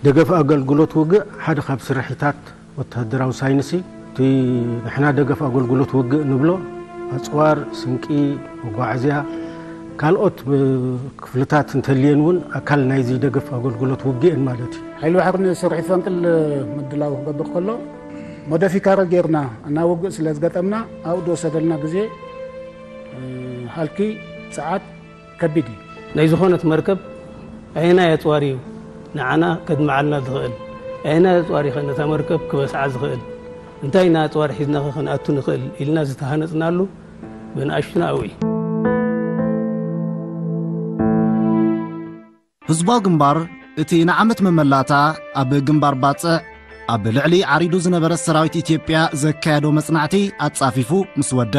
ደገፍ ኣገልግሎት ውግእ ሓደ ካብ ስርሒታት ወተሃደራዊ ሳይንስ እዩ። እቲ ንሕና ደገፍ ኣገልግሎት ውግእ ንብሎ፣ ኣጽዋር፣ ስንቂ፣ መጓዓዝያ፣ ካልኦት ክፍልታት እንተልየን እውን ኣካል ናይዚ ደገፍ ኣገልግሎት ውግእ እየን ማለት እዩ። ሓይሊ ባሕሪ ንስርሒት ፈንቅል ምድላው ክገብር ከሎ፣ ሞደፊካረ ጌርና እና ውግእ ስለ ዝገጠምና፣ ኣብኡ ዝወሰደልና ግዜ፣ ሃልኪ፣ ሰዓት ከቢድ እዩ። ናይ ዝኾነት መርከብ ኣየናይ ኣጽዋር እዩ ንዓና ከድምዓልና ዝኽእል? ኣየናይ ኣጽዋር እዩ ከ ነታ መርከብ ክበስዓ ዝኽእል? እንታይ ኢና ኣጽዋር ሒዝና ከ ክንኣቱ ንኽእል? ኢልና ዝተሃነጽናሉ ብንኣሽቱና ኣብኡ እዩ። ህዝባዊ ግንባር እቲ ንዓመት መመላእታ ኣብ ግንባር ባጽዕ ኣብ ልዕሊ ዓሪዱ ዝነበረ ሰራዊት ኢትዮጵያ ዘካየዶ መጽናዕቲ ኣጻፊፉ ምስ ወደ፣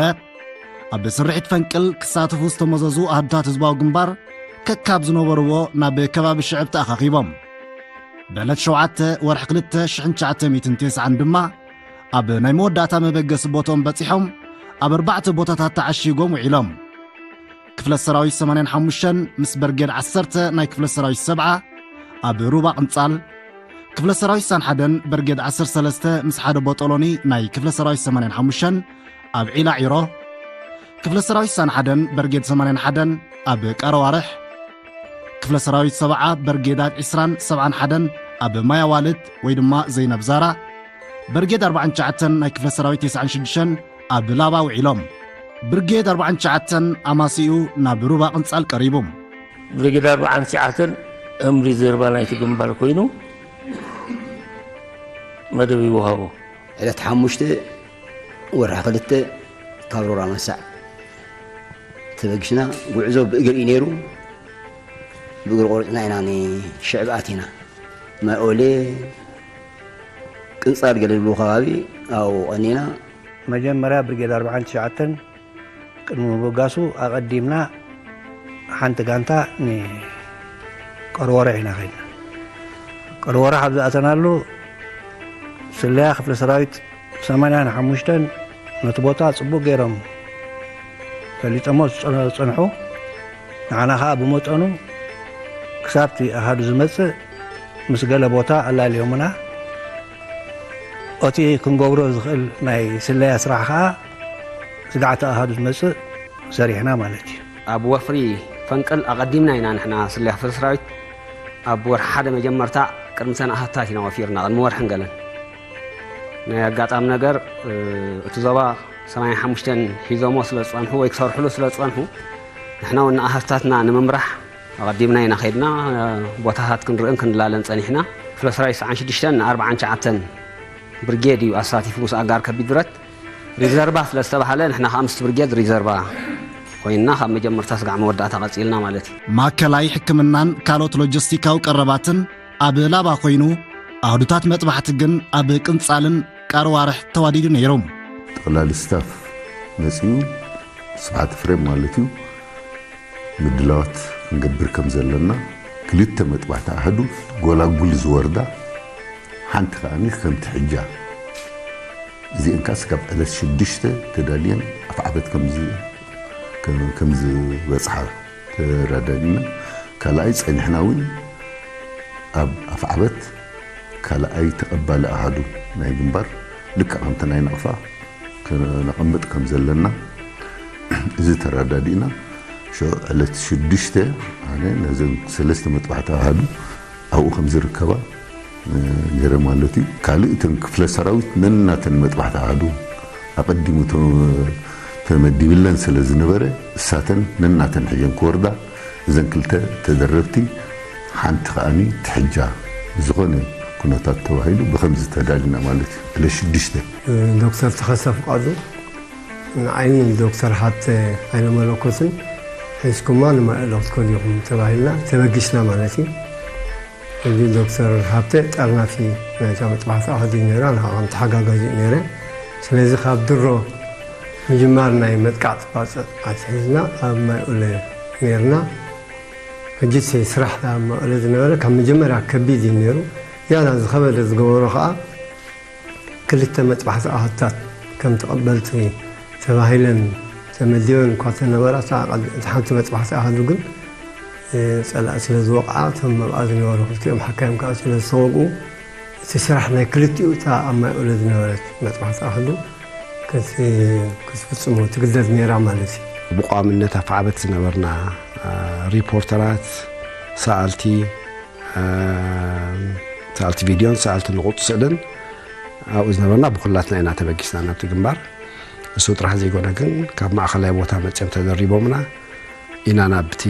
ኣብ ስርሒት ፈንቅል ክሳተፉ ዝተመዘዙ ኣሃዱታት ህዝባዊ ግንባር ከካብ ዝነበርዎ ናብ ከባቢ ሽዕብ ተኣኻኺቦም። ብዕለት ሸውዓተ ወርሒ ክልተ ሽሕን ትሽዓተ ሚእትን ተስዓን ድማ ኣብ ናይ መወዳእታ መበገሲ ቦትኦም በጺሖም ኣብ ኣርባዕተ ቦታታት ተዓሺጎም ውዒሎም። ክፍለ ሰራዊት ሰማንያን ሓሙሽተን ምስ በርጌድ ዓሰርተ ናይ ክፍለ ሰራዊት ሰብዓ ኣብ ሩባ ቅንጻል፣ ክፍለ ሰራዊት ሳን ሓደን በርጌድ ዓሰርተ ሰለስተ ምስ ሓደ ቦጦሎኒ ናይ ክፍለ ሰራዊት ሰማንያን ሓሙሽተን ኣብ ዒላ ዒሮ፣ ክፍለ ሰራዊት ሳን ሓደን በርጌድ ሰማንያን ሓደን ኣብ ቀረዋርሕ፣ ክፍለ ሰራዊት ሰብዓ በርጌዳት ዒስራን ሰብዓን ሓደን ኣብ ማይ ኣዋልድ ወይ ድማ ዘይነብ ዛራ፣ ብርጌድ ኣርባዓን ትሽዓተን ናይ ክፍለ ሰራዊት ተስዓን ሽዱሽተን ኣብ ላባ ውዒሎም። ብርጌድ ኣርባዓን ትሽዓተን ኣማሲኡ ናብ ሩባ ቅንጻል ቀሪቡ። ብርጌድ ኣርባዓን ትሽዓተን እምሪ ዘርባ ናይቲ ግንባር ኮይኑ መደብ ይወሃቦ። ዕለት ሓሙሽተ ወርሒ ክልተ ካብ ሮራ መሳዕ ተበጊስና፣ ጉዕዞ ብእግሪ እዩ ነይሩ። ብእግሪ ቆሪጽና ኢና ንሽዕብ ኣቲና። ማይ ኦሌ፣ ቅንጻል ገለ ዝብሉ ከባቢ ኣብኡ ቀኒና። መጀመርያ ብርጌድ ኣርባዓን ትሽዓተን ቅድሚ ምብጋሱ ኣቐዲምና ሓንቲ ጋንታ ንቀርወረሕ ኢና ከይድና። ቀርወረሕ ኣብ ዝኣተናሉ ስለያ ክፍለ ሰራዊት ሰማንያን ሓሙሽተን ነቲ ቦታ ጽቡቕ ገይሮም ፈሊጦሞ ዝጸ-፣ ዝጸንሑ፣ ንዓና ኸኣ ብመጠኑ ክሳብቲ ኣሃዱ ዝመጽእ ምስ ገለ ቦታ ኣላልዮምና። እቲ ክንገብሮ ዝኽእል ናይ ስለያ ስራሕ ኸኣ ስጋዕቲ ኣሃዱ ዝመጽእ ሰሪሕና ማለት እዩ። ኣብ ወፍሪ ፈንቅል ኣቐዲምና ኢና ንሕና ስለያ ክፍለ ሰራዊት ኣብ ወርሒ ሓደ መጀመርታ ቅድሚ ሰን ኣሃታት ኢና ወፊርና፣ ቅድሚ ወርሕን ገለን። ናይ ኣጋጣሚ ነገር፣ እ፣ እቲ ዞባ ሰማንያን ሓሙሽተን ሒዞሞ ስለ ዝጸንሑ ወይ ክሰርሕሉ ስለ ዝጸንሑ፣ ንሕና እውን ንኣሃታትና ንምምራሕ ኣቐዲምና ኢና ኸይድና፣ እ፣ ቦታታት ክንርእን ክንላለን ጸኒሕና። ክፍለ ሰራዊት ሰዓን ሽዱሽተን ንኣርባዓን ትሽዓተን ብርጌድ እዩ ኣሳቲፉ ምስ ኣጋር ከቢድ ብረት። ሪዘርቫ ስለ ዝተባህለ ንሕና ኸዓ ምስቲ ብርጌድ ሪዘርቫ ኮይንና ካብ መጀመርታ ስጋዕ መወዳእታ ቀጺልና ማለት እዩ። ማእከላይ ሕክምናን ካልኦት ሎጂስቲካዊ ቀረባትን ኣብ ላባ ኮይኑ፣ ኣህዱታት መጥባሕቲ ግን ኣብ ቅንጻልን ቃርዋርሕ ተዋዲዱ ነይሩ። ጠቕላሊ ስታፍ መጺኡ፣ ስብሓት ፍሬም ማለት እዩ፣ ምድላዋት ክንገብር ከም ዘለና፣ ክልተ መጥባሕቲ ኣሃዱ ጎላጉል ዝወርዳ፣ ሓንቲ ከኣኒ ከምቲ ሕጃ። እዚአን ከኣ ስጋብ ዕለት ሽዱሽተ ተዳልየን ኣፍዓበት ከም ዝ-፣ ከም፣ ከም ዝበጽሓ ተረዳዲና። ካልኣይ ጸኒሕና እውን ኣብ ኣፍዓበት ካልኣይ ተቐባሊ ኣሃዱ ናይ ግንባር ልክዕ ከምቲ ናይ ናቕፋ ከነቐምጥ ከም ዘለና እዚ ተረዳዲእና። ሽዑ ዕለት ሽዱሽተ ኣነ ነዘን ሰለስተ መጥባሕቲ ኣሃዱ ኣብኡ ከም ዝርከባ፣ እ፣ ገይረ ማለት እዩ። ካልእ እተን ክፍለ ሰራዊት ነናተን መጥባሕቲ ኣሃዱ ኣቐዲሙ ተ-፣ ተመዲብለን ስለ ዝነበረ፣ እሳተን ነናተን ሒዘን ክወርዳ፣ እዘን ክልተ ተደረብቲ፣ ሓንቲ ከኣኒ ትሕጃ። ብዝኾነ ኩነታት ተባሂሉ ብኸምዚ ተዳሊና ማለት እዩ። ዕለት ሽዱሽተ። ዶክተር ተኸስተ ፍቃዱ ንዓይን ዶክተር ሃብተ ሃይለ መለኮትን ሒዝኩማ ንማእሎ ክትከዱ ኢኹም ተባሂልና ተበጊስና ማለት እዩ። እዚ ዶክተር ሃብተ ጠርናፊ ናይታ መጥባሕቲ ኣሃዱ እዩ ነይሩ፣ ኣነ ከዓ ከም ተሓጋጋዚ እዩ ነይረ። ስለዚ ካብ ድሮ ምጅማር ናይ መጥቃዕቲ ባጽዕ ኣትሒዝና ኣብ ማይ ኦለ ነይርና። ሕጂ እቲ ስራሕ ኣብ ማይ ኦለ ዝነበረ ካብ መጀመርያ ከቢድ እዩ ነይሩ። ያዳ ዝኸበደ ዝገበሮ ከዓ ክልተ መጥባሕቲ ኣሃዱታት ከም ተቐበልቲ ተባሂለን ተመዲበን እኳ ተነበራ፣ እታ ቀል-፣ እታ ሓንቲ መጥባሕቲ ኣሃዱ ግን ጸላእ ስለ ዝወቕዓ፣ እቶም ኣብኣ ዝነበሩ ክልቲኦም ሓካይም ከዓ ስለ ዝተወግኡ፣ እቲ ስራሕ ናይ ክልቲኡ እታ ኣብ ማይ ኡለ ዝነበረት መጥባሕቲ ኣኽሉ ክትፍጽሞ ትግደድ ነይራ ማለት እዩ። ብቋምነት ኣብ ዓበት ዝነበርና ሪፖርተራት፣ ሰኣልቲ፣ ሰኣልቲ ቪድዮን ሰኣልቲ ንቑጥ ስእልን ኣብኡ ዝነበርና ብኩላትና ኢና ተበጊስና ናብቲ ግንባር። እሱ ጥራሕ ዘይኮነ ግን ካብ ማእኸላይ ቦታ መፅኦም ተደሪቦምና ኢና ናብቲ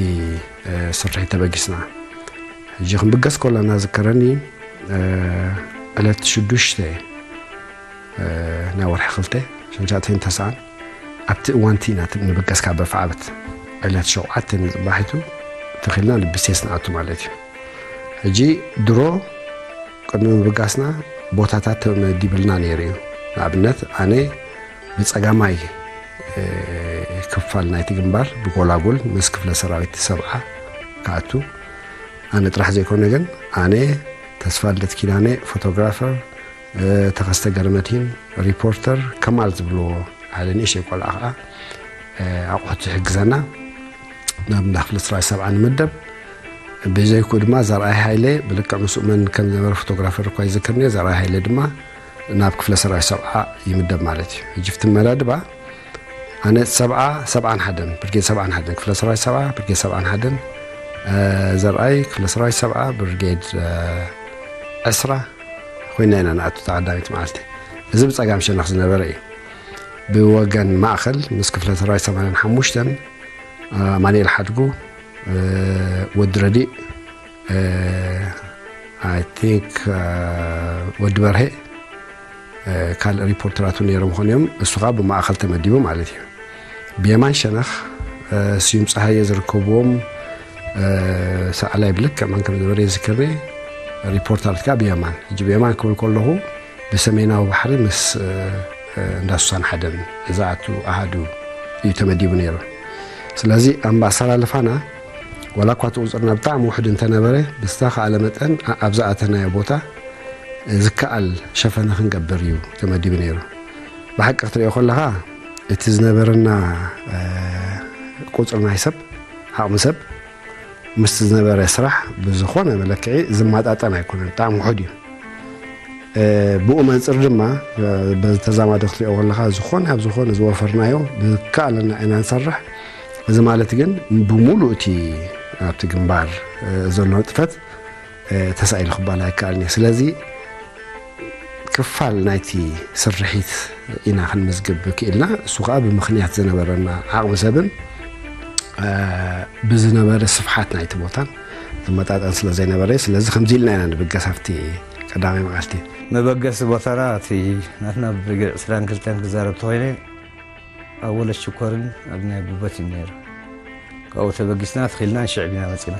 ስርሒት ተበጊስና። ሕጂ ክንብገስ ከለና ዝከረኒ ዕለት ሽዱሽተ ናይ ወርሒ ክልተ ሽንሻተይን ተስዓን ኣብቲ እዋንቲ ኢና ንብገስ ካብ በፍዓበት ዕለት ሸውዓተ ንፅባሒቱ ተኺልና ንብሴስ ንኣቱ ማለት እዩ። ሕጂ ድሮ ቅድሚ ምብጋስና ቦታታት ተመዲብልና ነይሩ እዩ። ንኣብነት ኣነ ብፀጋማይ ክፋል ናይቲ ግንባር ብጎላጉል ምስ ክፍለ ሰራዊት ሰብዓ ክኣቱ፣ ኣነ ጥራሕ ዘይኮነ ግን ኣነ፣ ተስፋ ልደት ኪዳነ ፎቶግራፈር፣ ተኸስተ ገረመቲን ሪፖርተር ከማል ዝብልዎ ሓደ ንእሽተይ ቆልዓ ከዓ ኣቑሑት ዝሕግዘና ናብ እንዳ ክፍለ ሰራዊት ሰብዓ ንምደብ። ብዘይኩ ድማ ዘርኣይ ሃይለ ብልክዕ ምስኡ መን ከም ዝነበረ ፎቶግራፈር እኳ ይዝክርኒ። ዘርኣይ ሃይለ ድማ ናብ ክፍለ ሰራዊት ሰብዓ ይምደብ ማለት እዩ። ሕጂ ፍቲ መዳድባ ኣነ ሰብዓ፣ ሰብዓን ሓደን፣ ብርጌድ ሰብዓን ሓደን፣ ክፍለ ሰራዊት ሰብዓ፣ ብርጌድ ሰብዓን ሓደን፣ ዘርኣይ ክፍለ ሰራዊት ሰብዓ፣ ብርጌድ ዕስራ ኮይና ኢና ንኣቱ ተቐዳሚት መዓልቲ። እዚ ብጸጋም ሸነኽ ዝነበረ እዩ። ብወገን ማእኸል ምስ ክፍለ ሰራዊት ሰማንያን ሓሙሽተን ኣማኑኤል ሓድጉ፣ ወዲ ረዲእ፣ I think ወዲ በርሄ ካልእ ሪፖርተራት እውን ነይሮም ኾን እዮም። እሱ ከዓ ብማእኸል ተመዲቡ ማለት እዩ። ብየማን ሸነኽ ስዩም ፀሃየ ዝርከብዎም ሰኣላይ ብልክዕ መን ከም ዝበረ ይዝክርኒ። ሪፖርተራት ከዓ ብየማን፣ ሕጂ ብየማን ክብል ከለኹ ብሰሜናዊ ባሕሪ ምስ እንዳ ሱሳን ሓደን ዝኣቱ ኣሃዱ እዩ ተመዲቡ ነይሩ። ስለዚ ኣምባሰላልፋና ዋላ እኳ እቲ ቁፅርና ብጣዕሚ ውሕድ እንተነበረ፣ ብዝተኻእለ መጠን ኣብ ዝኣተናዮ ቦታ ዝከኣል ሸፈነ ክንገብር እዩ ተመዲቡ ነይሩ። ብሓቂ ክትሪኦ ከለኻ እቲ ዝነበረና ቁፅሪ ናይ ሰብ፣ ዓቕሚ ሰብ ምስቲ ዝነበረ ስራሕ ብዝኾነ መለክዒ ዝመጣጠን ኣይኮነን፣ ብጣዕሚ ውሑድ እዩ። ብኡ መንፅር ድማ በዚ ተዛማዲ ክትሪኦ ከለኻ ዝኾነ ኣብ ዝኾነ ዝወፈርናዮ ብዝከኣለና ኢና ንሰርሕ። እዚ ማለት ግን ብሙሉእ እቲ ኣብቲ ግንባር ዘሎ ንጥፈት ተሳኢሉ ክበሃል ኣይከኣልን እዩ። ስለዚ ክፋል ናይቲ ስርሒት ኢና ክንምዝግብ ክኢልና። እሱ ከዓ ብምኽንያት ዝነበረና ዓቕሚ ሰብን ብዝነበረ ስፍሓት ናይቲ ቦታን ዝመጣጠን ስለ ዘይነበረ፣ ስለዚ ከምዚ ኢልና ኢና ንብገስ ኣብቲ ቀዳማይ መዓልቲ። መበገሲ ቦታና እቲ ናትና ብርጌድ ዕስራን ክልተን ክዛረብ ተኾይነ ኣብ ወለት ሽኮርን ኣብ ናይ ጉበት እዩ ነይሩ። ካብኡ ተበጊስና ተኺልና ንሽዕብ ኢና መፂና።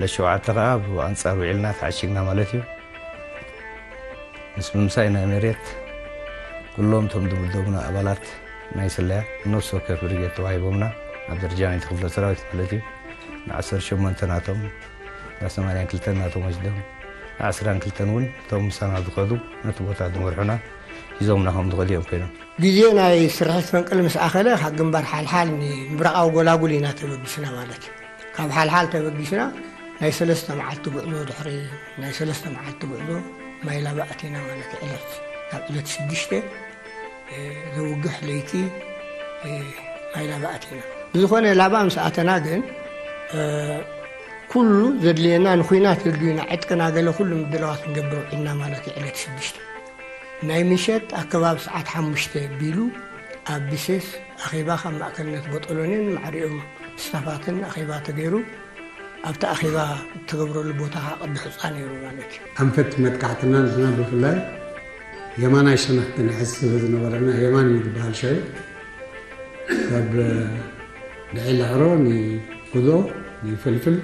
ለሸውዓተ ከዓ ብኣንፃር ውዒልና ተዓሽግና ማለት እዩ። ምስ ምምሳይ ናይ መሬት ኩሎም እቶም ዝምደቡና ኣባላት ናይ ስለያ ነፍሲ ወከፍ ብርጌድ ተዋሂቦምና ኣብ ደረጃ ናይቲ ክፍለ ሰራዊት ማለት እዩ። ንዓሰርተ ሸሞንተ ናቶም፣ ንሰማንያን ክልተን ናቶም ወሲዶም፣ ንዓስራን ክልተን እውን እቶም ምሳና ዝኸዱ ነቲ ቦታ ዝመርሑና ሒዞምና ከም ዝኸዱ እዮም ኮይኖም። ግዜ ናይ ስርሒት ፈንቅል ምስ ኣኸለ ካብ ግንባር ሓልሓል ንምብራቓዊ ጎላጉል ኢና ተበጊስና ማለት እዩ። ካብ ሓልሓል ተበጊስና ናይ ሰለስተ መዓልቲ ጉዕዞ ድሕሪ ናይ ሰለስተ መዓልቲ ጉዕዞ ማይ ላባ ኣቲና ማለት እዩ። ዕለት ናብ ዕለት ሽዱሽተ ዘውግሕ ለይቲ ማይ ላባ ኣቲና። ብዝኾነ ላባ ምስ ኣተና ግን ኩሉ ዘድልየና ንኹናት ዘድልዩና ዕጥቅና ገለ ኩሉ ምድላዋት ንገብር ውዒልና ማለት እዩ። ዕለት ሽዱሽተ ናይ ምሸት ኣከባቢ ሰዓት ሓሙሽተ ቢሉ ኣብ ብሴስ ኣኼባ ካብ ማእከልነት ቦጦሎኒን ማዕሪኦም ስታፋትን ኣኼባ ተገይሩ ኣብቲ ኣኼባ እተገብረሉ ቦታ ከዓ ቅዲ ሑፃ ነይሩ ማለት እዩ። ኣንፈት መጥቃዕትና ንሕና ብፍላይ የማናይ ሸነኽ ክንሕዝ ስለ ዝነበረና የማን እዩ ዝበሃል ሸው ካብ ንዒላዕሮ ንኩዶ ንፍልፍል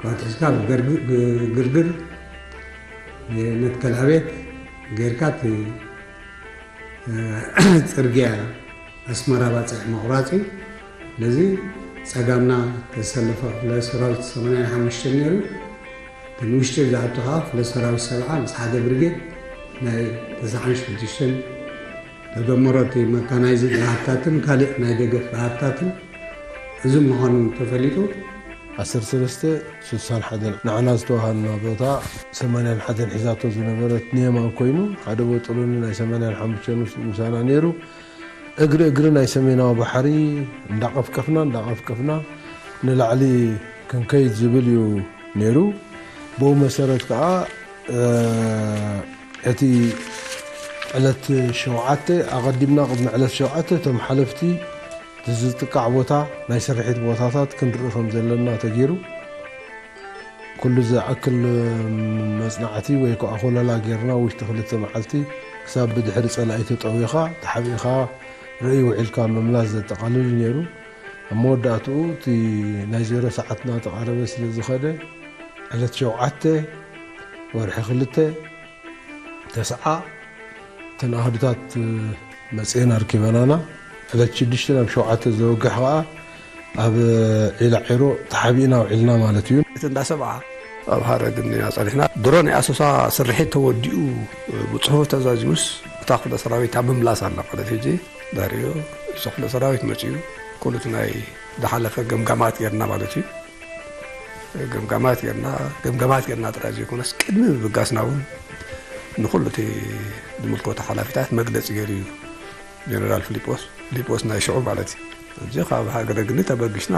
ካብ ትሕዝካ ብግርግር መትከል ኣቤት ጌርካ እቲ ፅርግያ ኣስመራ ባፅሕ ምቑራፅ እዩ። ስለዚ ፀጋምና ተሰለፈ ክፍለ ሰራዊት ሰማንያን ሓሙሽተን ነይሩ። እቲ ንውሽጢ ዝኣቱ ከዓ ክፍለ ሰራዊት ሰብዓ ምስ ሓደ ብርጌድ ናይ ተስዓን ሽዱሽተን ተደመሮ እቲ መካናይዝድ ኣሃድታትን ካልእ ናይ ደገፍ ኣሃድታትን እዚ ምዃኑ ተፈሊጡ ዓሰርተ ሰለስተ ስሳን ሓደን ንዓና ዝተዋሃና ቦታ ሰማንያን ሓደን ሒዛቶ ዝነበረት ንየማን ኮይኑ፣ ሓደ ቦጥሎኒ ናይ ሰማንያን ሓሙሽተን ምስ-፣ ምሳና ነይሩ። እግሪ እግሪ ናይ ሰሜናዊ ባሕሪ እንዳቐፍቀፍና፣ እንዳቐፍቀፍና ንላዕሊ ክንከይድ ዝብል እዩ ነይሩ። ብኡ መሰረት ከዓ፣ እ፣ እቲ ዕለት ሸውዓተ ኣቐዲምና፣ ቅድሚ ዕለት ሸውዓተ እቶም ሓለፍቲ እቲ ዝጥቃዕ ቦታ፣ ናይ ስርሒት ቦታታት ክንርኢ ከም ዘለና ተገይሩ። ኩሉ ዝኣክል መጽናዕቲ ወይ ከዓ ኮለላ ጌርና፣ ውሽጢ ክልተ መዓልቲ ክሳብ ብድሕሪ ጸላኢ ተጠዊኻ፣ ተሓቢእኻ፣ ርእይ ውዒልካ ምምላስ ዘጠቓልል እዩ ነይሩ። ኣብ መወዳእትኡ እቲ ናይ ዜሮ ሰዓት እናተቓረበ ስለ ዝኸደ፣ ዕለት ሸውዓተ ወርሒ ክልተ ተስዓ እተን ኣሃዱታት መጽኤን ኣርኪበናና። ዕለት ሽዱሽተ ናብ ሸውዓተ ዘወግሕ ኸኣ ኣብ ዒላ ዒሮ ተሓቢእና ውዒልና ማለት እዩ። እቲ እንዳ ሰብዓ ኣብ ሃረግ እንዲና ጸኒሕና። ድሮ ናይ ኣሶሳ ስርሒት ተወዲኡ ብጽሑፍ ተዛዚሙስ እታ ክፍለ ሰራዊት ኣብ ምምላስ ኣላ ማለት እዩ። ሕጂ ዳርዮ እሱ ክፍለ ሰራዊት መጺኡ ኩሉ እቲ ናይ ዝሓለፈ ገምጋማት ጌርና ማለት እዩ። ገምጋማት ጌርና፣ ገምጋማት ጌርና ጥራይ ዘይኮነስ፣ ቅድሚ ምብጋስና እውን ንኹሉ እቲ ዝምልከቶ ሓላፊታት መግለጺ ገይሩ እዩ ጀነራል ፊሊጶስ፣ ፊሊጶስ ናይ ሽዑ ማለት እዩ። እዚ ካብ ሃገረ ግኒ ተበጊስና፣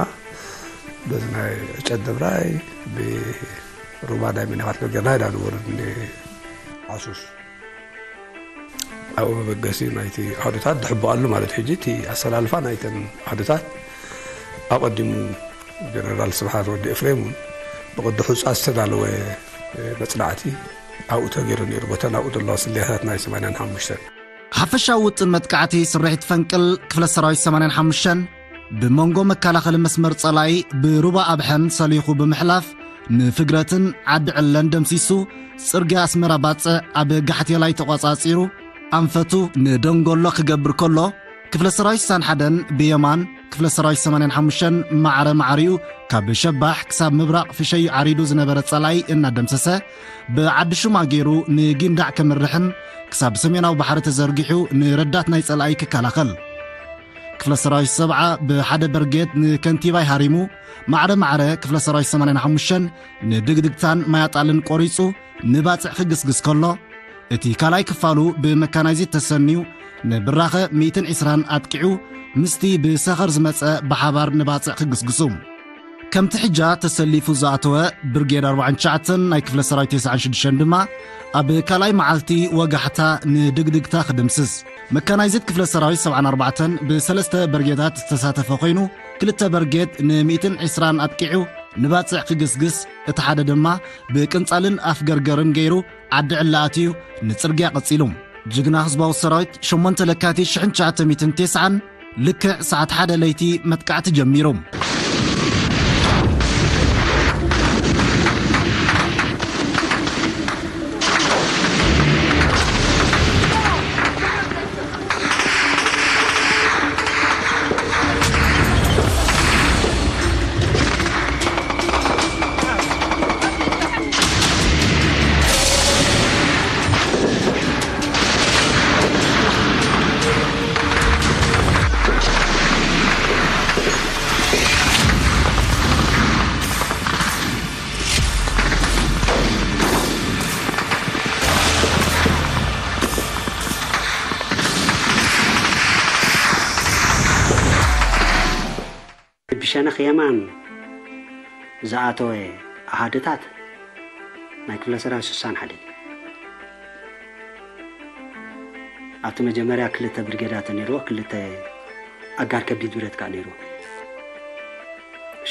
በዚ ናይ ዕጨት ድብራይ፣ ብሩባ ናይ ሚኒኻት ጌርና ኢና ንወርድ ንዓሱስ። ኣብኡ መበገሲ ናይቲ ኣሃዱታት ድሕበኣሉ ማለት እዩ። ሕጂ እቲ ኣሰላልፋ ናይተን ኣሃዱታት ኣቐዲሙ ጀነራል ስብሓት ወዲ ኤፍሬም እውን ብቕዲ ሑጻ ዝተዳለወ መጽናዕቲ ኣብኡ ተገይሩ ነይሩ። በተን ኣብኡ ዘለዋ ስለያታት ናይ ሰማንያን ሓሙሽተን። ሓፈሻዊ ውጥን መጥቃዕቲ ስርሒት ፈንቅል ክፍለ ሰራዊት ሰማንያን ሓሙሽተን ብመንጎ መከላኸሊ መስመር ጸላኢ ብሩባ ኣብሐን ሰሊኹ ብምሕላፍ ንፍግረትን ዓዲ ዕለን ደምሲሱ፣ ጽርግያ ኣስመራ ባጽዕ ኣብ ጋሕቴላይ ተቖጻጺሩ፣ ኣንፈቱ ንደንጎሎ ክገብር ከሎ፣ ክፍለ ሰራዊት ስሳን ሓደን ብየማን፣ ክፍለ ሰራዊት ሰማንያን ሓሙሽተን ማዕረ ማዕሪኡ ካብ ሸባሕ ክሳብ ምብራቕ ፍሸዩ ዓሪዱ ዝነበረ ጸላኢ እናደምሰሰ፣ ብዓዲ ሹማ ገይሩ ንጊንዳዕ ከምርሕን ክሳብ ሰሜናዊ ባሕሪ ተዘርጊሑ ንረዳት ናይ ጸላኢ ክከላኸል። ክፍለ ሰራዊት ሰብዓ ብሓደ በርጌድ ንከንቲባይ ሃሪሙ፣ ማዕረ ማዕረ ክፍለ ሰራዊት ሰማንያን ሓሙሽተን ንድግድግታን ማያጣልን ቆሪጹ ንባጽዕ ክግስግስ ከሎ፣ እቲ ካልኣይ ክፋሉ ብመካናይዝድ ተሰንዩ ንብራኸ ሚእትን ዕስራን ኣጥቂዑ ምስቲ ብሰኸር ዝመጸ ብሓባር ንባጽዕ ክግስግሱ። ከምቲ ሕጃ ተሰሊፉ ዝኣተወ ብርጌድ ኣርባዓን ትሽዓተን ናይ ክፍለ ሰራዊት ተስዓን ሽዱሽተን ድማ ኣብ ካልኣይ መዓልቲ ወጋሕታ ንድግድግታ ክድምስስ፣ መካናይዝድ ክፍለ ሰራዊት ሰብዓን ኣርባዕተን ብሰለስተ በርጌዳት ዝተሳተፈ ኮይኑ፣ ክልተ በርጌድ ንሚእትን ዕስራን ኣጥቂዑ ንባጽዕ ክግስግስ፣ እቲ ሓደ ድማ ብቅንጻልን ኣፍገርገርን ገይሩ ዓዲ ዕለ ኣትዩ ንጽርግያ ቀጺሉ። ጅግና ህዝባዊ ሰራዊት ሸሞንተ ለካቲት ሽሕን ትሽዓተ ሚእትን ተስዓን ልክዕ ሰዓት ሓደ ለይቲ መጥቃዕቲ ጀሚሩ። ብሸነኽ የማን ዝኣተወ ኣሃድታት ናይ ክፍለ ሰራዊት ስሳን ሓደ እዩ። ኣብቲ መጀመርያ ክልተ ብርጌዳት ነይርዎ፣ ክልተ ኣጋር ከቢድ ብረት ከኣ ነይርዎ።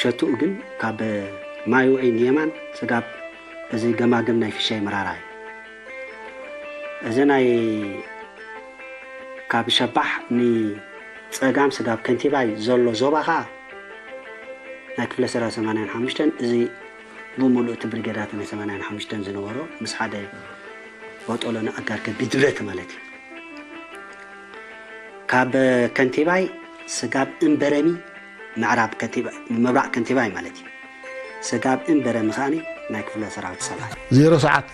ሸትኡ ግን ካብ ማይ ውዑይ ንየማን ስጋብ እዚ ገማግም ናይ ፍሻይ መራራ እዩ። እዚ ናይ ካብ ሸባሕ ንጸጋም ስጋብ ከንቲባይ ዘሎ ዞባ ኸኣ ናይ ክፍለ ሰራዊት ሰማንያን ሓሙሽተን፣ እዚ ብምሉእ እቲ ብርጌዳት ናይ ሰማንያን ሓሙሽተን ዝነበሮ ምስ ሓደ ቦጦሎኒ ኣጋር ከቢድ ብረት ማለት እዩ። ካብ ከንቲባይ ስጋብ እምበረሚ ምዕራብ ከንቲባ-፣ ምብራቕ ከንቲባይ ማለት እዩ። ስጋብ እምበረሚ ከኣኒ ናይ ክፍለ ሰራዊት ሰብኣይ። ዜሮ ሰዓት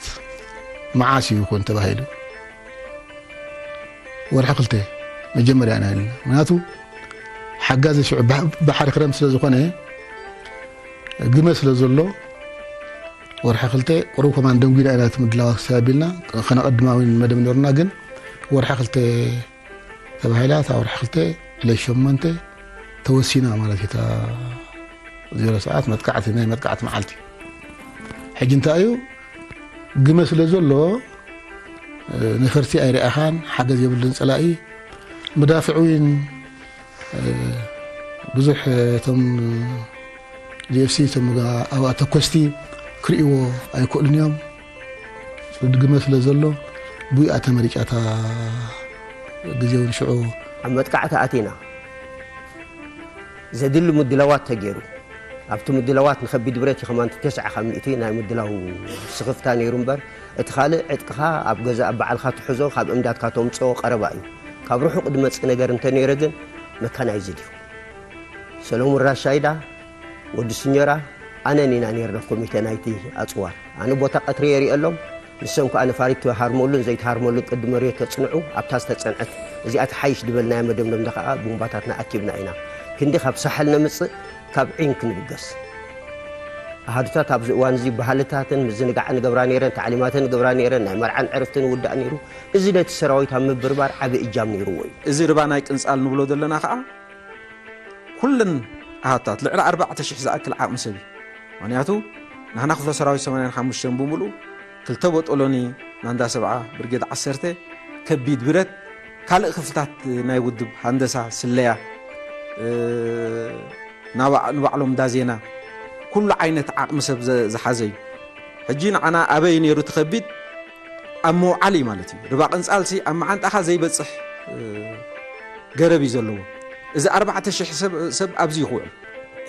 መዓስ እዩ ይኾን ተባሂሉ? ወርሒ ክልተ መጀመርያ ኢና ኢልና። ምክንያቱ ሓጋዚ ሽዑ ባሕ-፣ ባሕሪ ክረምቲ ስለ ዝኾነ፣ ግመ ስለ ዘሎ ወርሒ ክልተ ቁሩብ ከማን ደንጉና ኢና እቲ ምድላዋት ክሳብ ኣቢልና ከነቐድማ እውን መደብ ነርና። ግን ወርሒ ክልተ ተባሂላ፣ እታ ወርሒ ክልተ ለሸመንተ ተወሲና ማለት እዩ። እታ ዜሮ ሰዓት መጥቃዕቲ፣ ናይ መጥቃዕቲ መዓልቲ። ሕጂ እንታይ እዩ? ግመ ስለ ዘሎ ነፈርቲ ኣይረኣኻን፣ ሓገዝ የብሉን ጸላኢ። መዳፍዕ እውን ብዙሕ እቶም ዲኤፍሲ እቶም ኣብኣ ተኮስቲ ክርእይዎ ኣይክእሉን እዮም። ግመ ስለ ዘሎ ብኣ ተመሪጫታ ግዜ እውን ሽዑ ኣብ መጥቃዕቲ ኣቲና። ዘድሊ ምድላዋት ተገይሩ። ኣብቲ ምድላዋት ንኸቢድ ብረት እዩ ከማን ተስዓ ካብ ሚእቲ ናይ ምድላው ስኽፍታ ነይሩ እምበር፣ እቲ ካልእ ዕጥቅኻ ኣብ ገዛ ኣብ ባዕልኻ ትሕዞ፣ ካብ እምዳትካ ተምጽኦ ቀረባ እዩ። ካብ ርሑቕ ድመጽእ ነገር እንተነይረ ግን መካናይዝድ እዩ። ሰሎሙን ራሻይዳ፣ ወዲ ስኞራ፣ ኣነን ኢና ነይርና ኮሚተ ናይቲ ኣጽዋር። ኣነ ቦታ ቀትሪ የርእየሎም፣ ንሶም ከኣ ነፋሪት ትሃርመሉን ዘይትሃርመሉን ቅዲ መሬት ተጽንዑ። ኣብታ ዝተጸንዐት እዚኣ ትሓይሽ ዝበልናያ መደምደምታ ከኣ ቡምባታትና ኣኪብና ኢና። ክንዲ ካብ ሳሕል ነምጽእ፣ ካብ ዒን ክንብገስ። ኣሃዱታት ኣብዚ እዋን እዚ ባህልታትን ምዝንጋዕ ንገብራ ነይረን፣ ታዕሊማተን ንገብራ ነይረን፣ ናይ መርዓን ዕርፍትን ውዳእ ነይሩ። እዚ ነቲ ሰራዊት ኣብ ምብርባር ዓቢ እጃም ነይርዎ እዩ። እዚ ርባ ናይ ቅንጻል ንብሎ ዘለና ከኣ ኩለን ኣሃታት ልዕሊ ኣርባዕተ ሽሕ ዝኣክል ዓቕሚ ሰብ እዩ። ምኽንያቱ ንሕና ክፍለ ሰራዊት ሰማንያን ሓሙሽተን ብምሉኡ ክልተ ቦጦሎኒ ማንዳ ሰብዓ ብርጌድ ዓሰርተ ከቢድ ብረት ካልእ ክፍልታት ናይ ውድብ ሃንደሳ ስለያ እ፣ ናባዕ- ንባዕሎም ዳዜና ኩሉ ዓይነት ዓቕሚ ሰብ ዘ- ዝሓዘ እዩ። ሕጂ ንዓና ኣበይ ነይሩ እቲ ከቢድ ኣብ ምውዓል እዩ ማለት እዩ። ርባ ቅንጻልሲ ኣብ መዓንጣኻ ዘይበጽሕ እ፣ ገረብ እዩ ዘለዎ። እዚ ኣርባዕተ ሽሕ ሰብ ሰብ ኣብዚ ይኽውዕል።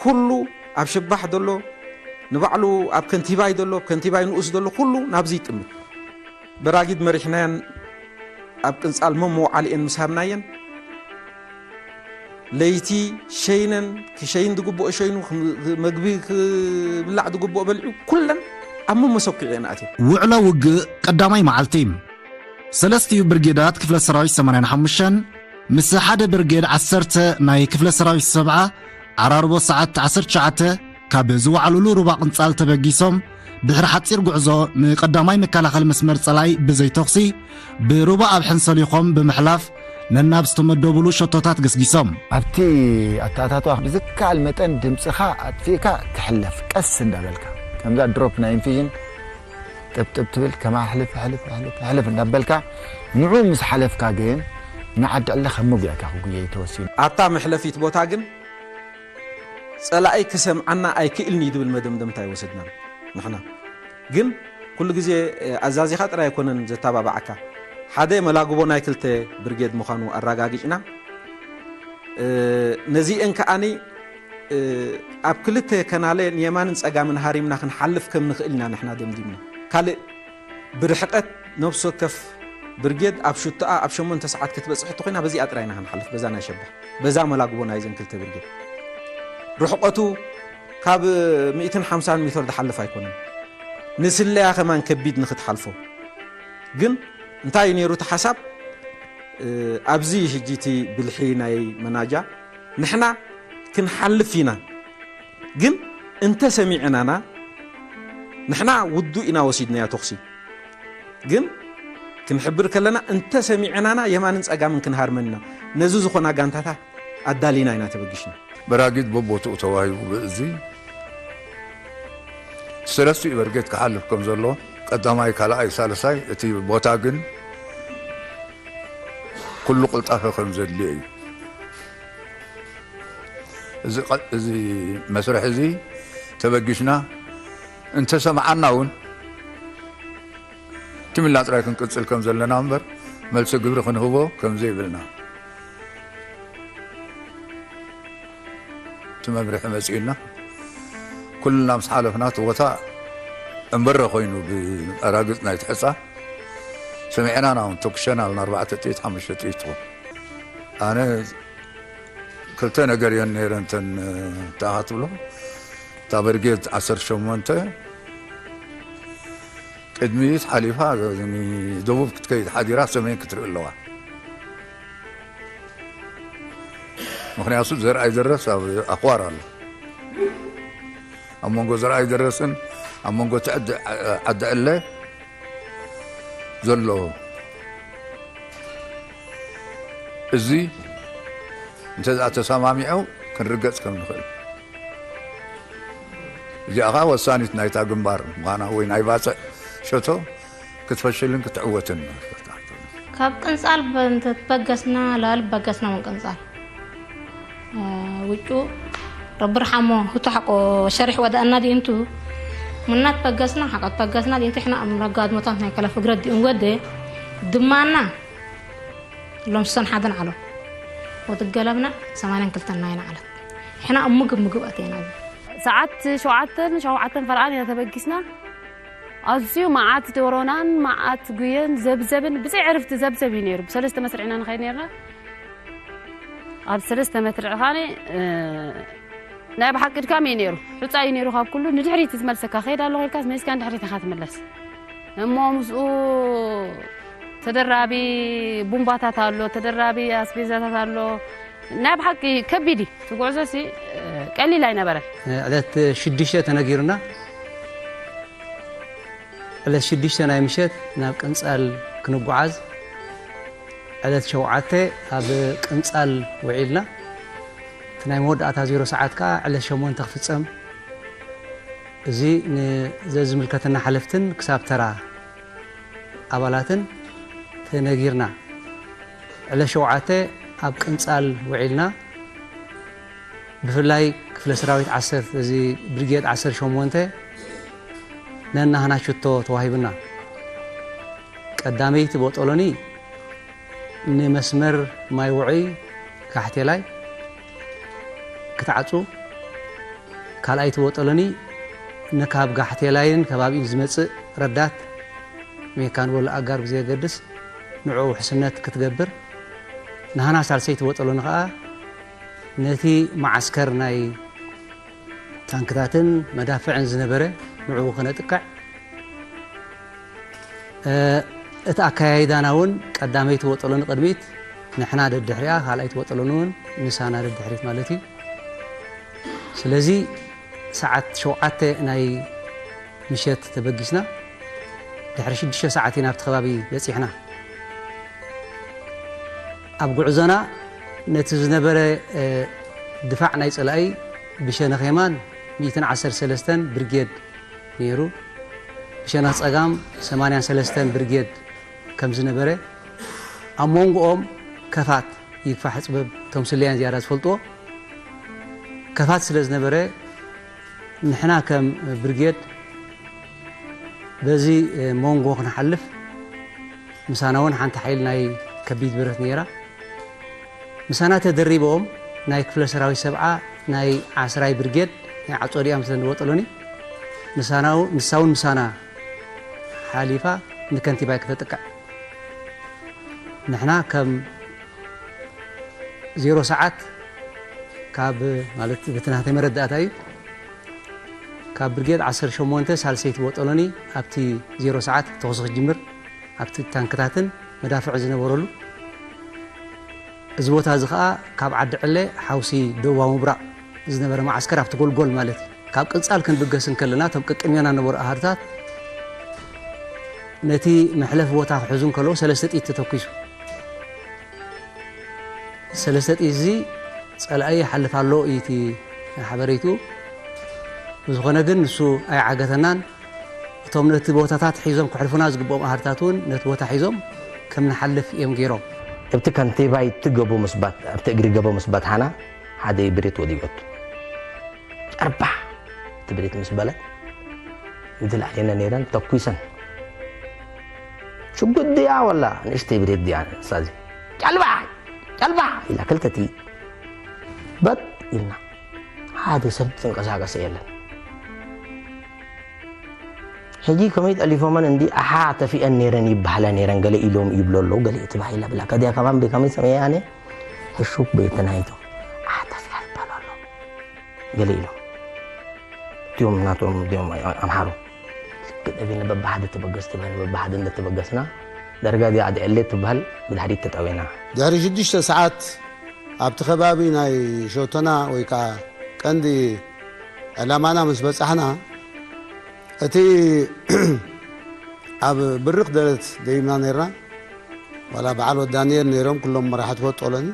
ኩሉ ኣብ ሽባሕ ዘሎ ንባዕሉ ኣብ ከንቲባይ ዘሎ ከንቲባይ ንኡስ ዘሎ ኩሉ ናብዚ ይጥምት። በራጊድ መሪሕናየን ኣብ ቅንጻል መመውዓሊኤን ምስ ሃብናየን ለይቲ ሸይነን ክሸይን ዝግብኦ ሸይኑ ክም- መግቢ ክብላዕ ዝግብኦ በልዑ ኩለን ኣብ መመሰኩዒ እየን ኣትየን። ውዕሎ ውግእ ቀዳማይ መዓልቲ። ሰለስቲኡ ብርጌዳት ክፍለ ሰራዊት ሰማንያን ሓሙሽተን ምስ ሓደ ብርጌድ ዓሰርተ ናይ ክፍለ ሰራዊት ሰብዓ ዓራርቦ ሰዓት ዓሰርተ ትሽዓተ ካብ ዝወዓሉሉ ሩባ ቅንጻል ተበጊሶም ድሕሪ ሓጺር ጉዕዞ ንቀዳማይ መከላኸሊ መስመር ጸላኢ ብዘይ ተኹሲ ብሩባ ኣብ ሕንሰሊኾም ብምሕላፍ ነናብ ዝተመደቡሉ ሸቶታት ገስጊሶም። ኣብቲ ኣተኣታትዋ ብዝከኣል መጠን ድምፅኻ ኣጥፊእካ ትሕለፍ፣ ቀስ እንዳበልካ ከምዛ ድሮፕ ናይ ኢንፊዥን ጥብጥብ ትብል ከማ ሕልፍ ሕልፍ ሕልፍ ሕልፍ እንዳበልካ ንዑ ምስ ሓለፍካ ግን ንዓዲ ዕለ ከም መጉያካ ክጉየ እዩ ተወሲኑ። ኣብታ መሕለፊት ቦታ ግን ጸላኢ ክሰምዓና ኣይክእልን እዩ ዝብል መደምደምታ ኣይወሰድናን። ንሕና ግን ኩሉ ግዜ ኣዛዚኻ ጥራይ ኣይኮነን ዘተባብዓካ። ሓደ መላግቦ ናይ ክልተ ብርጌድ ምዃኑ ኣረጋጊጽና። ነዚአን ከኣኒ ኣብ ክልተ ከናለ ንየማንን ጸጋምን ሃሪምና ክንሓልፍ ከም ንኽእል ኢና ንሕና ደምዲምና። ካልእ ብርሕቀት ነፍሲ ወከፍ ብርጌድ ኣብ ሽቶኣ ኣብ ሸሞንተ ሰዓት ክትበጽሕ እተኾይና በዚኣ ጥራይ ኢና ክንሓልፍ፣ በዛ ናይ ሸባ፣ በዛ መላግቦ ናይዘን ክልተ ብርጌድ። ርሕቀቱ ካብ ሚእትን ሓምሳን ሜትር ዝሓልፍ ኣይኮነን። ንስለያ ከማን ከቢድ ንክትሓልፎ። ግን እንታይ እዩ ነይሩ እቲ ሓሳብ? ኣብዚ ሕጂ እቲ ብልሒ ናይ መናጃ ንሕና ክንሓልፍ ኢና፣ ግን እንተ ሰሚዕናና ንሕና ውዱ ኢና ወሲድናዮ ተኹሲ። ግን ክንሕብር ከለና እንተ ሰሚዕናና የማንን ጸጋምን ክንሃርመን ኢና። ነዚ ዝኾና ጋንታታት ኣዳሊና ኢና ተበጊሽና። በራጊድ በቦትኡ ተዋሂቡ ብእዚ ሰለስቲኡ በርጌድ ክሓልፍ ከም ዘሎ ቀዳማይ፣ ካልኣይ፣ ሳልሳይ እቲ ቦታ ግን ኩሉ ቅልጣፈ ከም ዘድልዮ እዩ። እዚ ቀ- እዚ መስርሕ እዚ ተበጊስና እንተሰምዓና እውን ትም ኢልና ጥራይ ክንቅጽል ከም ዘለና እምበር መልሲ ግብሪ ክንህቦ ከም ዘይብልና እቲ መምርሒ መጺኡና። ኩልና ምስ ሓለፍና እቲ ቦታ እምበረ ኮይኑ ብኣራግጽ ናይ ትሕጻ ሰሚዕና ኢና እውን ተኩሸና ኣልና ኣርባዕተ ጥይት ሓሙሽተ ጥይት ትኾን። ኣነ ክልተ ነገር እየን ነይረን እተን ተኣኻ ትብሎ እታ በርጌድ ዓሰርተ ሸሞንተ ቅድሚት ሓሊፋ ደቡብ ክትከይድ ሓዲራ ሰሜን ክትርኢ ኣለዋ። ምክንያቱ ዘርኣይ ደረስ ኣብ ኣኽዋር ኣሎ። ኣብ መንጎ ዘርኣይ ደረስን ኣብ መንጎ ትዕዲ ዓዲ ዕለ ዘሎ እዚ እንተ ደኣ ተሰማሚዑ ክንርገጽ ከም ንኽእል። እዚኣ ኸኣ ወሳኒት ናይታ ግንባር ምዃና ወይ ናይ ባጽዕ ሸቶ ክትፈሽልን ክትዕወትን። ካብ ቅንጻል እንተትበገስና ላል በገስና ምን ቅንጻል ውጩ ረቢ ርሓሞ ህቶ ሓቆ ሸሪሕ ወደአና ዲእንቱ ምናት በገስና ሓቀት በገስና ዲእንቱ ሕና ኣብ ረጋድ ሞታት ናይ ከለፍ እግረት ዲኡን ወደ ድማና ሎም ሰን ሓደን ዓሎ ወትገለብና ሰማንያን ክልተን ናይና ዓለት ሕና ኣብ ምግብ ምግብ ኣቴና ሰዓት ሸውዓተን ሸውዓተን ፈርቓን ኢና ተበጊስና። ኣዝዩ መዓት ዶሮናን መዓት ጉየን ዘብዘብን ብዘይ ዕርፍቲ ዘብዘብ እዩ ነይሩ። ብሰለስተ መስርዕ ኢና ንኸይድ ነርና። ኣብ ሰለስተ መስርዕ ኻነ ናይ ብሓቂ ድካም እዩ ነይሩ። ሑፃ እዩ ነይሩ ካብ ኩሉ ንድሕሪት ዝመልሰካ ከይድ ኣለኹ ኢልካስ መሊስካ ንድሕሪት ኢኻ ትምለስ። እሞ ምስኡ ተደራቢ ቡምባታት ኣሎ፣ ተደራቢ ኣስቤዛታት ኣሎ። ናይ ብሓቂ ከቢድ እዩ። እቲ ጉዕዞ ሲ ቀሊል ኣይነበረን። ዕለት ሽዱሽተ ተነጊሩና ዕለት ሽዱሽተ ናይ ምሸት ናብ ቅንጻል ክንጓዓዝ ዕለት ሸውዓተ ኣብ ቅንጻል ውዒልና እቲ ናይ መወዳእታ ዜሮ ሰዓት ከኣ ዕለት ሸሞንተ ክፍጸም እዚ ንዘዝምልከተና ሓለፍትን ክሳብ ተራ ኣባላትን ተነጊርና ዕለት ሸውዓተ ኣብ ቅንጻል ውዒልና ብፍላይ ክፍለ ሰራዊት ዓሰርተ እዚ ብሪጌድ ዓሰርተ ሸሞንተ ነናህና ሽቶ ተዋሂቡና። ቀዳመይቲ ቦጦሎኒ ንመስመር ማይ ውዑይ ጋሕቴላይ ክትዓጹ፣ ካልኣይቲ ቦጦሎኒ ንካብ ጋሕቴላይን ከባቢኡን ዝመጽእ ረዳት ሜካን ወላ ኣጋር ብዘየገድስ ንዕኡ ውሕስነት ክትገብር፣ ናህና ሳልሰይቲ ቦጦሎኒ ከኣ ነቲ መዓስከር ናይ ታንክታትን መዳፍዕን ዝነበረ ንዕኡ ከነጥቅዕ እቲ ኣከያይዳና እውን ቀዳመይቲ ወጠሎ ንቅድሚት ንሕና ደድሕሪኣ ካልኣይቲ ወጠሎ እውን ምሳና ደድሕሪት ማለት እዩ። ስለዚ ሰዓት ሸውዓተ ናይ ምሸት ተበጊስና ድሕሪ ሽዱሽተ ሰዓት ኢና ኣብቲ ከባቢ በፂሕና። ኣብ ጉዕዞና ነቲ ዝነበረ ድፋዕ ናይ ጸላኢ ብሸነኽ የማን ሚእትን ዓሰርተ ሰለስተን ብርጌድ ነይሩ። ብሸነኽ ጸጋም ሰማንያን ሰለስተን ብርጌድ ከም ዝነበረ ኣብ መንጎኦም ከፋት ይግፋሕ ጽበብ እቶም ስለያን ዝያዳ ዝፈልጥዎ ከፋት ስለ ዝነበረ ንሕና ከም ብርጌድ በዚ መንጎ ክንሓልፍ ምሳና እውን ሓንቲ ሓይል ናይ ከቢድ ብረት ነይራ። ምሳና ተደሪቦም ናይ ክፍለ ሰራዊት ሰብዓ ናይ ዓስራይ ብርጌድ ናይ ዓጾ ዲኣ ምስለን ወጠሎኒ ንሳ እውን ምሳና ሓሊፋ ንከንቲባይ ከተጥቅዕ ንሕና ከም ዜሮ ሰዓት ካብ ማለት ብትናተ መረዳእታ እዩ ካብ ብርጌድ ዓሰርተ ሸሞንተ ሳልሰይቲ ወጠሎኒ ኣብቲ ዜሮ ሰዓት ተኹሲ ክጅምር ኣብቲ ታንክታትን መዳፍዕ ዝነበረሉ እዚ ቦታ እዚ ከዓ ካብ ዓዲ ዕለ ሓውሲ ደቡባዊ ምብራቕ ዝነበረ መዓስከር ኣብቲ ጎልጎል ማለት እዩ። ካብ ቅንፃል ክንብገስ እንከለና እቶም ቅቅድሜና ነበሩ ኣሃዱታት ነቲ መሕለፊ ቦታ ክሕዙ እንከለዉ ሰለስተ ጥይት ተተኩሱ። ሰለስተ ጥይት እዚ ፀላኢ ይሓልፍ ኣሎ እዩ እቲ ሓበሬቱ። ብዝኾነ ግን ንሱ ኣይዓገተናን። እቶም ነቲ ቦታታት ሒዞም ክሕልፉና ዝግብኦም ኣሃድታት እውን ነቲ ቦታ ሒዞም ከም ንሓልፍ እዮም ገይሮም። ኣብቲ ከንቲባይ ትገቡ ምስባት ኣብቲ እግሪ ገቦ ምስባት ሓና ሓደ ብሬት ወዲወቱ ጨርባሕ ትብሬት ምስ በለ ምድል ኣሌነ ነይረን ተኩሰን ሽጉጥ ድያ ወላ ንእሽተይ ብሬት ድያ ሳዚ ጨልባሕ ጨልባሕ ኢላ ክልተቲ በጥ ኢልና ሓደ ሰብ ዝንቀሳቀሰ የለን። ሕጂ ከመይ ጠሊፎመን እንዲ ኣሓ ተፊአን ነይረን ይበሃላ ነይረን ገለ ኢሎም ይብሎ ኣለዉ ገለ ተባሂላ ብላ ከዲያ ከማን ብከመይ ሰመየ ኣነ ሕሹክ ቤተናይቶ ኣሓ ተፊኣ ይበሃሉ ኣለዉ ገለ ኢሎም እቲኦም ናቶም እዚኦም ኣምሓሩ ልክዕ እዚን በብሓደ ተበገስ ትበሃል በብሓደ እንደተበገስና ዳርጋ እዚኣ ኣድዕሌ ትበሃል ብድሕሪት ተጠዊና ድሕሪ ሽዱሽተ ሰዓት ኣብቲ ከባቢ ናይ ሸቶና ወይ ከዓ ቀንዲ ዕላማና ምስ በጻሕና፣ እቲ ኣብ ብርኽ ደረት ደይብና ነይርና። ዋላ በዓል ወዲ ዳንኤል ነይሮም፣ ኩሎም መራሕቲ ወጦሎኒ።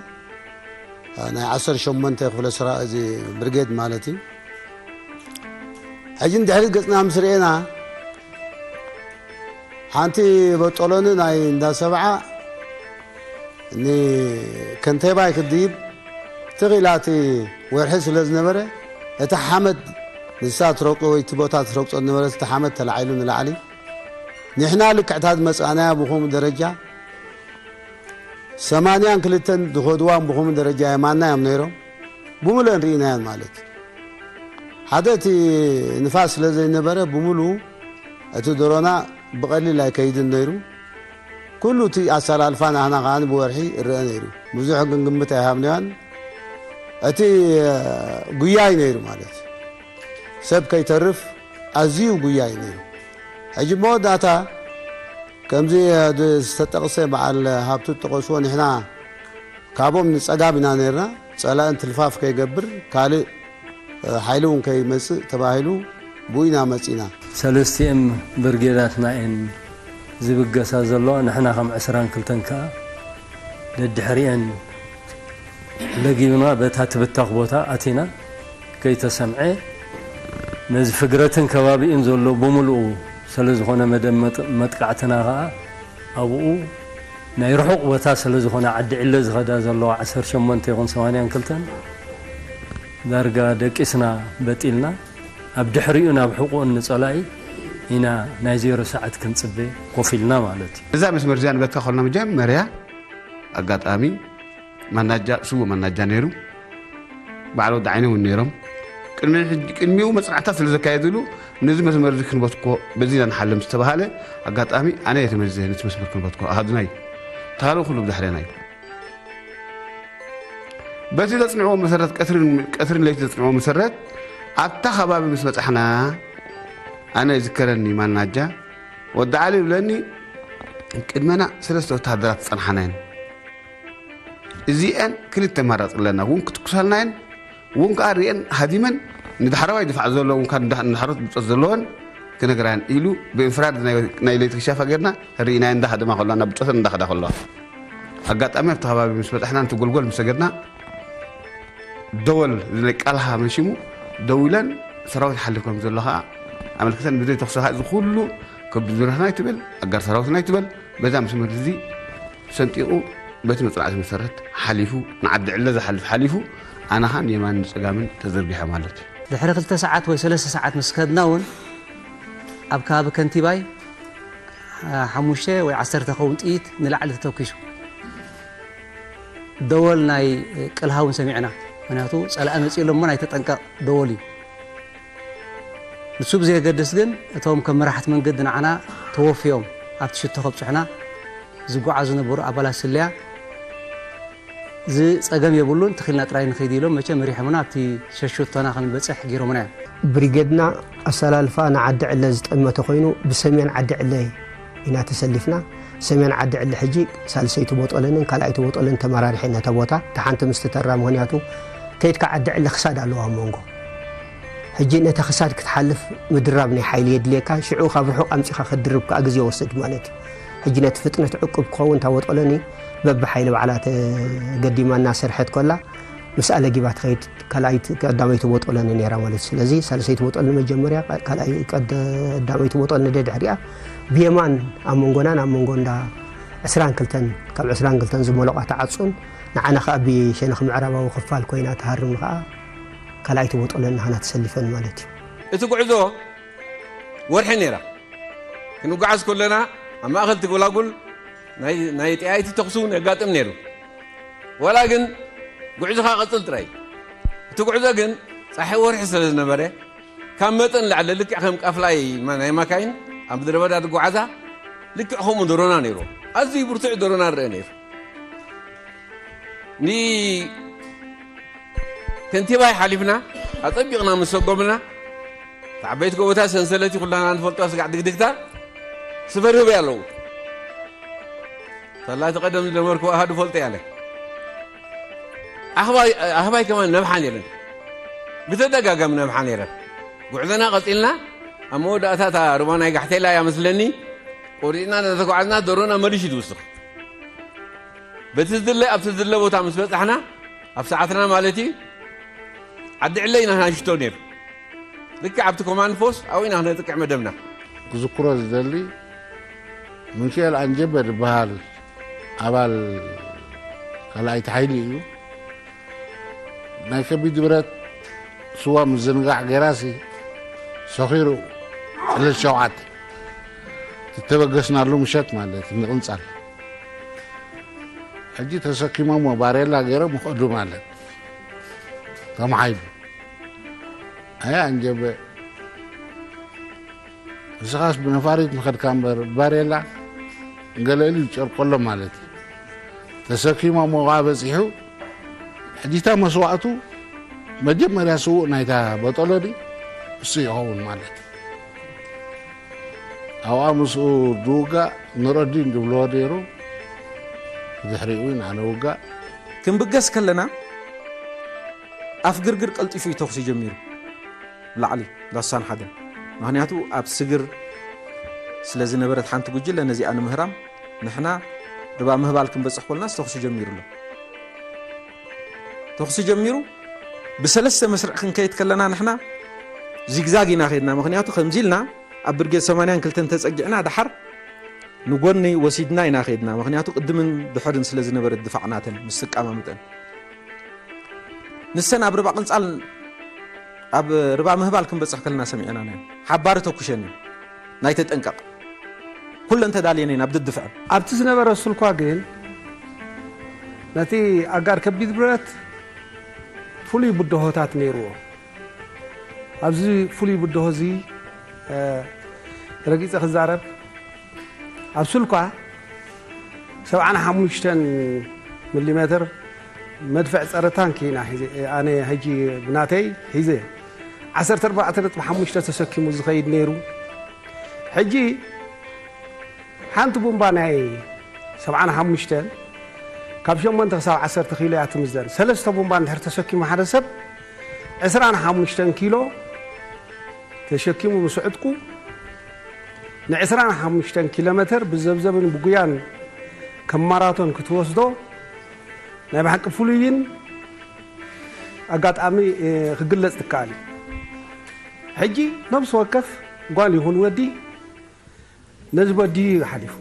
ናይ ዓሰርተ ሸሞንተ ክፍለ ሰራ-፣ እዚ ብርጌድ ማለት እዩ። ሕጂ ንድሕሪት ገጽና ምስ ርኤና፣ ሓንቲ በጦሎኒ ናይ እንዳ ሰብዓ ንከንቴባይ ክድይብ ትኺላቲ ወርሒ ስለ ዝነበረ፣ እቲ ሓመድ ንሳ ትረግጾ ወይ እቲ ቦታ ትረግጾ ዝነበረት፣ እቲ ሓመድ ተላዒሉ ንላዕሊ። ንሕና ልክዕታት መጻእናያ ብኸምኡ ደረጃ፣ ሰማንያን ክልተን ዝኸድዋን ብኸምኡ ደረጃ የማና እዮም ነይሮም። ብምሉአን ርኢናያን ማለት እዩ። ሓደ እቲ ንፋስ ስለ ዘይነበረ፣ ብምሉኡ እቲ ድሮና ብቐሊል ኣይከይድን ነይሩ። ኩሉ እቲ ኣሰላልፋ ናህና ከኣ ብወርሒ ይረአ ነይሩ። ብዙሕ ግን ግምት ኣይሃብናዮን። እቲ ጉያይ ነይሩ ማለት እዩ። ሰብ ከይተርፍ ኣዝዩ ጉያይ ነይሩ። ሕጂ መወዳእታ ከምዚ ዝተጠቕሰ በዓል ሃብቱ ዝጠቐስዎ፣ ንሕና ካብኦም ንጸጋም ኢና ነይርና። ጸላእን ትልፋፍ ከይገብር፣ ካልእ ሓይሊ እውን ከይመጽእ ተባሂሉ ብኡ ኢና መጺና። ሰለስቲኦም ብርጌዳትና እየን ዝብገሳ ዘለዋ፣ ንሕና ከም ዕስራን ክልተን ከኣ ደድሕሪአን ለጊብና በታ ትብተኽ ቦታ ኣቲና። ከይተሰምዐ፣ ነዚ ፍግረትን ከባቢኡን ዘሎ ብምሉኡ ስለ ዝኾነ፣ መደብ መጥ-፣ መጥቃዕትና ኸኣ ኣብኡ ናይ ርሑቕ ቦታ ስለ ዝኾነ፣ ዓዲ ዕለ ዝኸዳ ዘለዋ ዓሰርተ ሸሞንተ ይኹን ሰማንያን ክልተን ዳርጋ ደቂስና በጢልና፣ ኣብ ድሕሪኡ ናብ ሕቑኡን ንጸላኢ ኢና ናይ ዜሮ ሰዓት ክንጽበ ኮፍ ኢልና ማለት እዩ። እዛ መስመር እዚኣ ንበትካ ከሎና፣ መጀመርያ ኣጋጣሚ ማናጃ፣ ስዉእ ማናጃ ነይሩ። በዓል ወዲ ዓይነ እውን ነይሮም። ቅድሚ ሕጂ፣ ቅድሚኡ መጽናዕታት ስለ ዘካየድሉ፣ ነዚ መስመር እዚ ክንበትኮ፣ በዚ ኢና ንሓልም ዝተባሃለ፣ ኣጋጣሚ ኣነ እየ ተመዚዘ ነቲ መስመር ክንበትኮ፣ ኣሃዱና እዩ። ተኻሉ ኩሉ ብድሕሬና እዩ። በቲ ዘጽንዕዎ መሰረት፣ ቀትርን፣ ቀትርን ለይቲ ዘጽንዕዎ መሰረት፣ ኣብታ ከባቢ ምስ በጻሕና፣ ኣነ ይዝከረኒ ማናጃ፣ ወዲ ዓሊ ይብለኒ፣ ቅድመና ሰለስተ ወተሃደራት ዝጸንሓና እየን። እዚአን ክልተ ኣማራጺ ኣለና። እውን ክትኩሳልና እየን፣ እውን ከኣ ሪአን ሃዲመን ንዳሕረዋይ ድፋዕ ዘሎ እውን ከኣ ንዳ-፣ ንዳሕሮት ብጾት ዘለወን ክነግራ እየን ኢሉ ብእንፍራድ ናይ፣ ናይ ለይቲ ክሻፋ ጌርና ርኢናየን እንዳሃደማ ከለዋ፣ ናብ ብጾተን እንዳኸዳ ከለዋ። ኣጋጣሚ ኣብቲ ከባቢ ምስ በጻሕና ነቲ ጎልጎል ምስ ሰገድና ደወል ናይ ቃልሃ መን ሽሙ ደዊለን ሰራዊት ሓልፍ ከም ዘሎ ከኣ ኣመልክተን ብዘይ ተኹሲ ከኣ እዚ ኩሉ ከብዲ ዙርያና ኣይትበል፣ ኣጋር ሰራዊትና ኣይትበል፣ በዛ መስመር እዚ ሰንጢቑ በቲ መጽናዕቲ መሰረት ሓሊፉ፣ ንዓዲ ዕለ ዝሓልፍ ሓሊፉ፣ ኣነ ኸኣ ንየማንን ንጸጋምን ተዘርጊሐ ማለት እዩ። ድሕሪ ክልተ ሰዓት ወይ ሰለስተ ሰዓት ምስ ከድና እውን ኣብ ከባቢ ከንቲባይ፣ አ፣ ሓሙሽተ ወይ ዓሰርተ ኸውን ጥይት ንላዕሊ ተተኲሱ። ደወል ናይ ቅልሃ እውን ሰሚዕና። ምኽንያቱ ጸላኢ መጺኡ ኣሎ እሞ ናይ ተጠንቀቕ ደወል እዩ። ንሱ ብዘየገድስ ግን እቶም ከም መራሕቲ መንገዲ ንዓና ተወፍዮም ኣብቲ ሽቶ ከብጽሑና ዝጓዓዙ ዝነበሩ ኣባላት ስለያ እዚ ጸገም የብሉን፣ ትኺልና ጥራይ ንኸይድ ኢሎም መቸም መሪሖምና ኣብቲ ሸሽቶና ክንበጽሕ ገይሮምና እዮም። ብሪጌድና ኣሰላልፋ ንዓዲ ዕለ ዝጠመተ ኮይኑ ብሰሜን ዓዲ ዕለ ኢና ተሰሊፍና። ሰሜን ዓዲ ዕለ ሕጂ ሳልሰይቲ ቦጦለንን ካልኣይቲ ቦጦለን ተመራሪሐ ነታ ቦታ። እታ ሓንቲ ምስ ትተራ፣ ምኽንያቱ ከይድካ ዓዲ ዕለ ክሳድ ኣለዋ ኣብ መንጎ። ሕጂ ነታ ክሳድ ክትሓልፍ ምድራብ ናይ ሓይሊ የድልየካ። ሽዑ ካብ ርሑቕ ኣምጺኻ ክትድርብ ከኣ ግዜ ይወስድ ማለት እዩ። ሕጂ ነቲ ፍጥነት ዕቁብ ክኸውን እታ ቦጦለኒ በብሓይሊ ባዕላ ተገዲማ እናሰርሐት ከላ ምስኣ ለጊባ ትኸይድ ካልኣይቲ ቀዳመይቲ ቦጦለኒ ነይራ ማለት እዩ። ስለዚ ሳልሰይቲ ቦጦለኒ መጀመርያ፣ ካልኣይ ቀዳመይቲ ቦጦለኒ ደድሕሪኣ ብየማን ኣብ መንጎናን ኣብ መንጎ እንዳ ዕስራን ክልተን ካብ ዕስራን ክልተን ዝመለቋ ተዓጹን ንዓና ከኣ ብሸነኽ ምዕራባዊ ክፋል ኮይና ትሃርም ከኣ ካልኣይቲ ቦጦለኒ ናህና ተሰሊፈን ማለት እዩ። እቲ ጉዕዞ ወርሒ ነይራ። ክንጓዓዝ ከለና ኣብ ማእከል ትጎላጉል ናይ፣ ናይ ጠያይቲ ተኹሲ እውን የጋጥም ነይሩ። ዋላ ግን ጉዕዞኻ ቀጽል ጥራይ። እቲ ጉዕዞ ግን ጸሓይ ወርሒ ስለ ዝነበረ፣ ካብ መጠን ላዕሊ ልክዕ ከም ቃፍላይ ማ-፣ ናይ ማካይን ኣብ ምድረ በዳ ዝጓዓዛ ልክዕ ከምኡ ደሮና ነይሩ። ኣዝዩ ብርቱዕ ደሮና ንርአ ነይሩ። ኒ ከንቲባ ይሓሊፍና፣ ኣጸቢቕና ምስ ሰጎምና፣ እቲ ዓበይቲ ጎቦታት ሰንሰለት እዩ፣ ኩላና ንፈልጦ ስጋዕ ድግድግታ፣ ስፈር ህበይ ኣለዉ። ሳላ እቲ ቀደም ዝነበርኩ ኣሃዱ ፈልጠ ያለ። ኣህባይ፣ ኣህባይ ከማን ነብሓ ነይረን። ብተደጋጋሚ ነብሓ ነይረን። ጉዕዞና ቀጺልና፣ ኣብ መወዳእታ እታ ሩባ ናይ ጋሕቴላ እያ መስለኒ፣ ቆሪጽና እናተጓዓዝና ደሮና መሊሹ ትውስኽ። በቲ ዝድለ ኣብቲ ዝድለ ቦታ ምስ በጻሕና፣ ኣብ ሰዓትና ማለት እዩ፣ ዓዲ ዕለ ኢና ንሓሽቶ ነይሩ። ልክዕ ኣብቲ ኮማንድ ፖስት ኣብኡ ኢና ክነጥቅዕ መደብና። ክዝክሮ ዝደሊ፣ ምንክኤል ኣንጀበ ዝበሃል ኣባል ካልኣይቲ ሓይሊ እዩ። ናይ ከቢድ ብረት ስዋ ምዝንጋዕ ገይራሲ ሰኺሩ ዕለት ሸውዓተ እተበገስናሉ ምሸት ማለት ምቕንጻል። ሕጂ ተሰኪሞሞ ባሬላ ገይሮም ይኸዱ ማለት። ተማሓይዱ። ኣያ ኣንጀበ፣ ንስኻስ ብነፋሪት ምኸድካ እምበር ባሬላ ገለ ኢሉ ይጨርቆሎ ማለት እዩ። ተሰኪሞሞ ኸዓ በጺሑ። ሕጂ እታ መስዋእቱ መጀመርያ ስዉእ ናይታ ቦጦሎኒ እሱ ይኸውን ማለት እዩ። ኣብኣ ምስኡ ዝውጋእ ኑረዲን ዝብልዎ ነይሩ። ብድሕሪኡ ኢና ንውጋእ። ክንብገስ ከለና ኣፍ ግርግር ቀልጢፉ እዩ ተኹሲ ጀሚሩ። ላዕሊ ዳሳን ሓደን። ምኽንያቱ ኣብ ስግር ስለ ዝነበረት ሓንቲ ጉጅለ ነዚኣ ንምህራም ንሕና ርባ ምህባል ክንበጽሕ ኮልና ተኹሲ ጀሚሩ ኣሎ። ተኹሲ ጀሚሩ ብሰለስተ መስርዕ ክንከይድ ከለና ንሕና ዚግዛግ ኢና ከይድና። ምኽንያቱ ከምዚ ኢልና ኣብ ብርጌድ ሰማንያን ክልተን ተጸጊዕና ደሓር ንጎኒ ወሲድና ኢና ከይድና። ምኽንያቱ ቅድምን ድሕርን ስለ ዝነበረ ድፋዕ ናተን ምስ ትቃማምጠን። ንሰን ኣብ ርባ ቅንጻል፣ ኣብ ርባ ምህባል ክንበጽሕ ከለና ሰሚዐና ናይ ሓባሪ ተኩሸን እዩ። ናይ ተጠንቀቕ። ኩለን ተዳልየን እየን ኣብ ድድፍዐን። ኣብቲ ዝነበረ ስልኳ ግን ነቲ ኣጋር ከቢድ ብረት ፍሉይ ብድሆታት ነይርዎ። ኣብዚ ፍሉይ ብድሆ እዚ፣ እ፣ ረጊጸ ክዛረብ፣ ኣብ ስልኳ ሰብዓን ሓሙሽተን ሚሊሜትር መድፍዕ ጸረ ታንክ ኢና ሒዘ፣ ኣነ ሕጂ ብናተይ ሒዘ፣ ዓሰርተ ኣርባዕተ ነጥቢ ሓሙሽተ ተሰኪሙ ዝኸይድ ነይሩ። ሕጂ ሓንቲ ቡምባ ናይ ሰብዓን ሓሙሽተን ካብ ሸሞንተ ክሳብ ዓሰርተ ኪሎ እያ ትምዘን። ሰለስተ ቡምባ እንድሕር ተሰኪሙ ሓደ ሰብ ዕስራን ሓሙሽተን ኪሎ ተሸኪሙ ምስ ዕጥቁ ንዕስራን ሓሙሽተን ኪሎ ሜትር ብዘብዘብን ብጉያን ከም ማራቶን ክትወስዶ ናይ ብሓቂ ፍሉይን ኣጋጣሚ፣ እ፣ ክግለጽ ዝከኣል እዩ። ሕጂ ነብሲ ወከፍ ጓል ይኹን ወዲ ነዚ በድዩ እዩ ሓሊፉ።